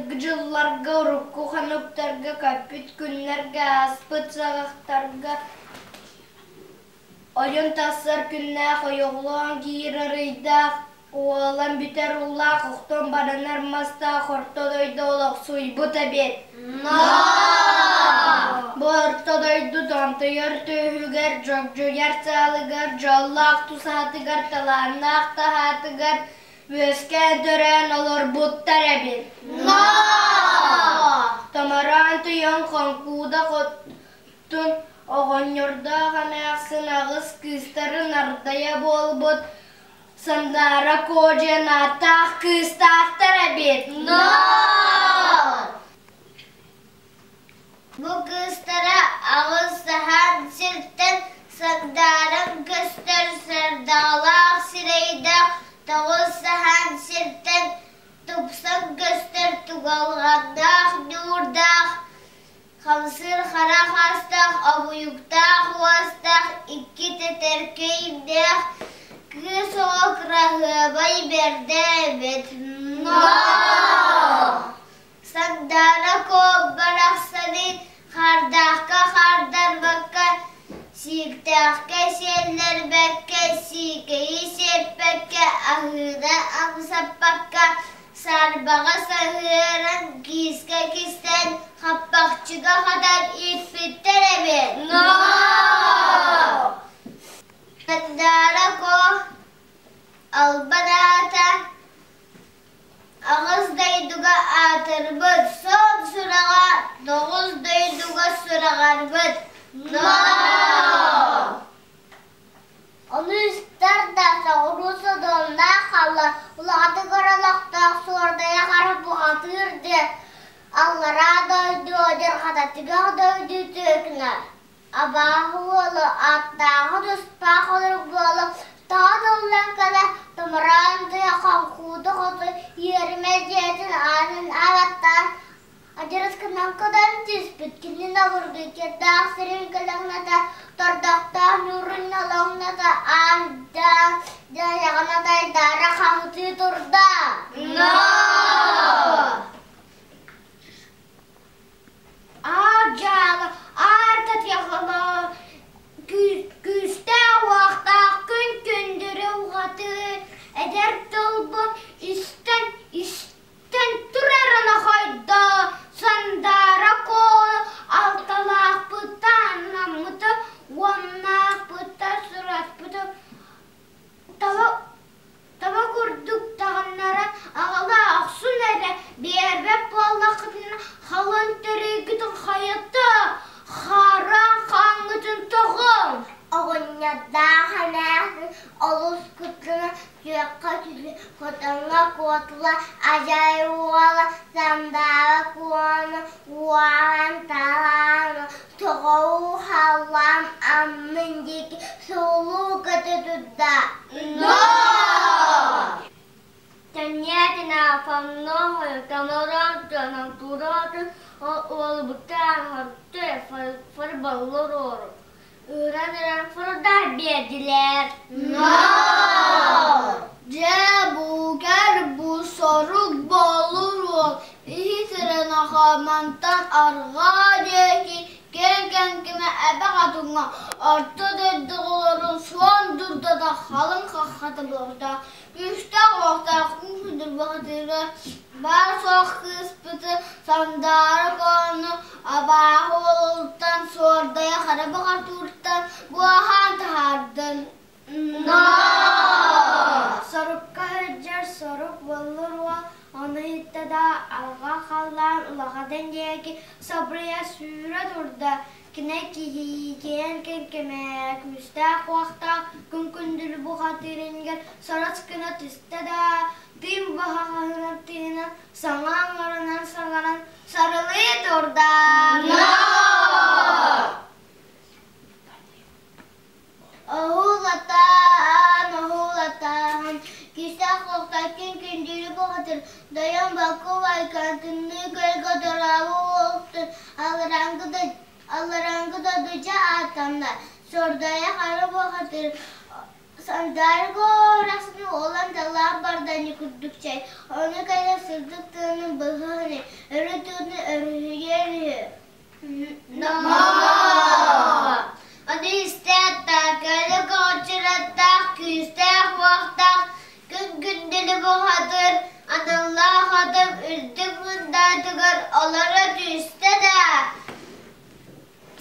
Былыргы дьылларга, урукку хонуктарга, көппүт күннэргэ, ааспыт саҕахтарга ойон тахсар күннээх, ойоҕолоон киирэр ыйдаах, уолан бүтэр уулаах, охтон баранар мастаах орто дойду олохсуйбут эбит. Бу орто дойду томтойор түөһүгэр, дьогдьуйар саалыгар, дьоллоох тусаһатыгар, талааннаах таһаатыгар үөскээн төрөөн олорбуттар эбит. Томороон Туйон Хоҥкууда хотун оҕонньордоох эмээхсин аҕыс кыыстарын ардайа буолбут Сандаара Куо диэн ааттаах кыыстаахтар эбит. Бу кыыстара аҕыс саһаан сиртэн сагдааран көстөр сардаҥалаах сирэйдээх, тоҕус саһаан сиртэн тупсан көстөр тугалҕаннаах ньуурдаах, хамсыыр хара хаастаах, обуйуктаах уостаах, икки тэтэркэйдээх кыыс оҕо кыраһыабай бэрдэ эбит. Сандаара Куо барахсаны хардаахха хардарбакка, сииктээххэ сиэллэрбэккэ, сиикэйи сиэппэккэ, аһыыны амсаппакка, саарбаҕа саһыаран, киискэ кистээн, хаппахчыга хатан ииппиттэр эбит. Сандаара Куо албан аата Аҕыс дойдуга аатырбыт, суон сураҕа тоҕус дойдуга сураҕарбыт. Ону истэр да соҕуруу содуомнаах хаалла, улаҕатыгар олохтоох суордайа хара бухатыыр диэн аллараа дойду адьырҕататыгар дойду түөкүнэ Абааһы уолу ааттааҕы туспаах олорук буола тоҕо тыллан кэлэ томороон тыа хоҥкууда хоту иэримэ дьиэтин аанын аҕаттаан адьырыс гынан кытан түспүт кинини обургу кирдээх сирин кылаҥната тордохтоох ньуурун нолоҥното аан дьайаҕына тайдаара хаһытыы турда. Аар-дьаалы, аар татыахала күүстээх-уохтаах күн күндүрү уҕатыы, эдэр тылбын истэн, истэн турарын хойдо, Сандаара Куону алталаахпыттан анаммыта, уоннаахпыттан сураспыта Таба курдук таҕыннара аҕала охсун эрэ биэрбэт буоллаххытына халыҥ төрүйгүтүн хайата, хараан хааҥҥытын тоҕуҥ. Оҕонньордоох эмээхсин олус куттана күөххэ түһэ, хотоҥҥо куотла, адьай уола Сандаара Куону уоран талаан тоҕо халлаан аннын диэки суулуу көтө турда. Дьэ, букер бу сорук буолур уол иһит эрэ мантан арҕаа диэки киэҥ кэҥкимэ эбэ хатыҥҥа орто дойду оҕолорун суон дурдата халыҥ хаххата буолбута. Күүстээх уохтаах күүс бухатыыра баар-суох кыыспыты Сандаара Куону абааһы уолуттан суордайа хара бухатыыртан буоһаан таһаардын. Сорукка сылдьар сорук буоллар уол ону иһиттэ да алҕа халлаан улаҕатын диэки сабырыйа сүүрэ турда. Кини киһийикэйэн кэҥкэмэ күүстээх-уохтаах күн күндүлү бухатыыр иннигэр сарас гына түстэ да, тыын баһаҕаһынан тыынан, саҥа аҥарынан саҥаран сарылыы турда. Оһуулатаан, оһуулатаан, кисэх уохтаккын күндүлү бухатыр, дойон бакку байкан тымныы көлгө дорообу уолуктун алларааҥҥы да алларааҥҥы дойдуча ааттанна, сордойо хара бухатыр. Сандаарга оорахсыны уолан талаан бардани курдук чэй, ону кэлэ сырдык тыаны быһыһыны, өрө тыаны өрүһүйэр үһү. Ону истээт тааканы көҕүччүраттаах, күүстээх-уохтаах, күн күндүлү бухатыр, аналлаах атым үрдүк мындаатыгар олоро түстэ да,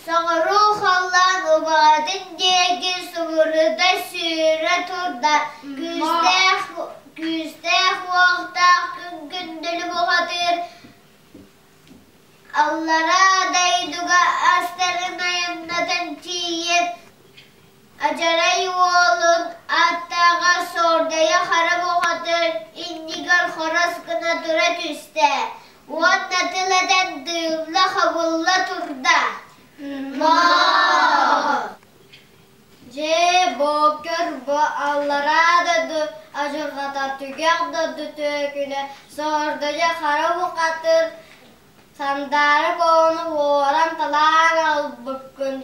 соҕуруу халлаан убаҕатын диэки субурута сүүрэ турда, күүстээх күүстээх-уохтаах күн күндүлү бухатыыр Аллараа дойдуга астарын айаннатан тиийэн, Адьарай уолун ааттааҕа Сордойо хара бухатыыр иннигэр хорос гына тура түстэ уонна тыл этэн тыылла-хабылла турда. Дьэ, бооккор бу аллараа дойду адьырҕата түгэх дойду түөкүнэ Сордойо хара бухатыыр Сандаара Коону уоран-талаан аҕалбыккын,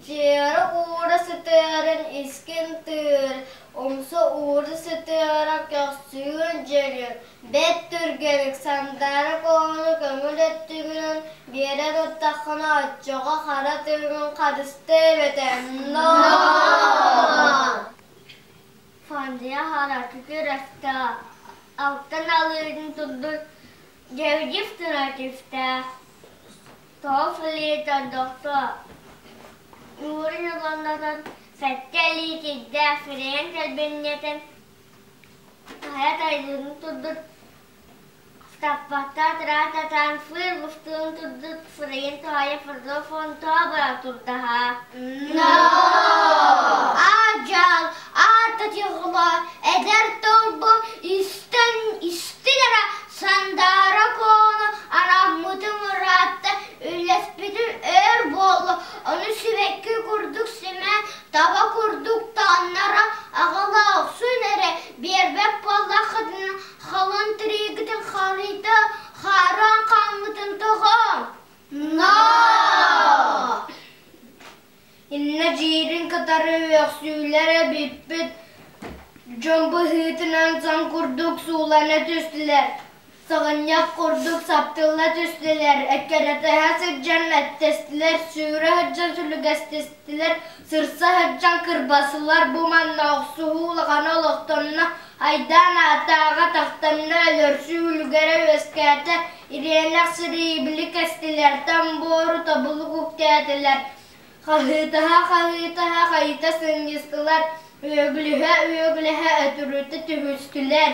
дьиэҕэр уура сытыарын искин тыыр, умса уура сытыара көхсүгүн дьөлүн, бэрт түргэнник Сандаара Коону көҥүл өттүгүнэн биэрэн ыттаххына оччоҕо хара тыыҥын харыстыа эбэтэ Фондия харакы күрэхтэ алтан алыытын турдун Дьэбдьип түнэтифтээх, тоҕус илиитэ дохто, уурун ыланнатан сэттэ илии кирдээх сирэйин кэлбинньэтин хайа тайдыытын турдут таппаттаа тыраататаан фыр бустуун турдут сирэйин тоһайа фырдофон тоҕо бара турдаһа Аадьаал, аататыҕыла эдэр тылбы истэн истин эрэ Сандаара Коону араммытым ыраатта, үллэспитим өр буолла, ону сибэкки курдук симээн, таба курдук таҥнара аҕала охсун эрэ, биэрбэт буоллаххытына халыҥ тириигитин харыйда хаарыан хааммытын тоҕо? Иннэ дьиирин кытары үөхсүүлэрэ бүппүт дьон быһыытынан сон курдук суулана түстүлэр, саҕынньах курдук саптылла түстүлэр, эккирэтиһэ сылдьан эттэстилэр, сүүрэ сылдьан сүлүгэстэстилэр, сырса сылдьан кырбасылар. Бу манна охсуһуу улахана олохтонно, айдаан ааттааҕа тахтанна, өлөрсүү үлүгэрэ үөскээтэ, ириэнэх сириибили кэстилэр, тамбуору тобулук үктээтилэр, Хаһыытаһа-хаһыытаһа хайыта сынньыстылар, үөгүлүһэ-үөгүлэһэ өтүрүтэ түһүстүлэр.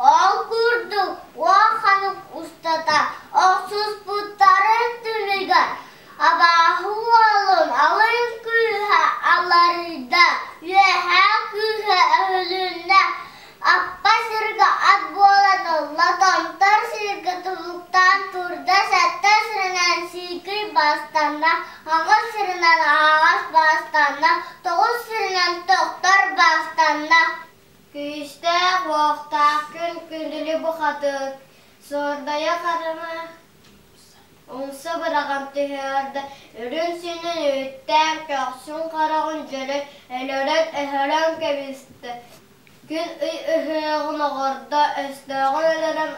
Ол курдук уон хонук устата охсуспуттарын түмүгэр абааһы уолун алын күүһэ алларыйда, үөһээ күүһэ өһүлүннэ, Аппа сиргэ ат буолан ылла, томтор сиргэ тубуктаан турда, сэттэ сиринэн сиикий бастанна, аҕыс сиринэн аһаҕас бастанна, тоҕус сиринэн тохтор бастанна. Күүстээх-уохтаах күн күндүлү бухатык, суордайа харама умса быраҕан түһэрдэ, үрүҥ синин үүттээн көхсүн хараҕын дьөлө өлөрөн-өһөрөн кэбистэ. Күн ый ыһыаҕын оҕордо, өстөөҕүн өлөрөн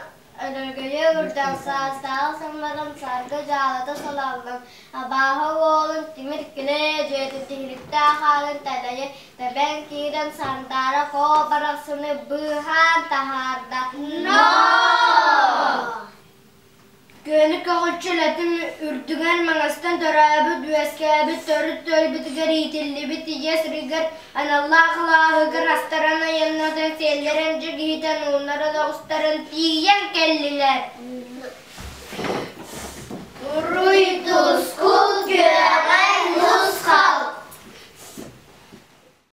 өлөргөйө үрдэх саастааҕы самнаран саргы дьаалата салаллан, абааһы уолун тимир килээ дьиэтин тиһиликтээх аалын тэлэйэ тэбэн киирэн Сандаара Коо барахсаны быыһаан таһаарда. Күөнү көҕүччү үлэтин үрдүгэр маҥастан төрөөбүт-үөскээбит төрүт түөлбүтүгэр иитиллибит ийэ сиригэр аналлаах алааһыгар астаран айаннатан сиэллэрин дьигиһитэн ууннаран оҕустаран тиийэн кэллилэр. Уруй-тус!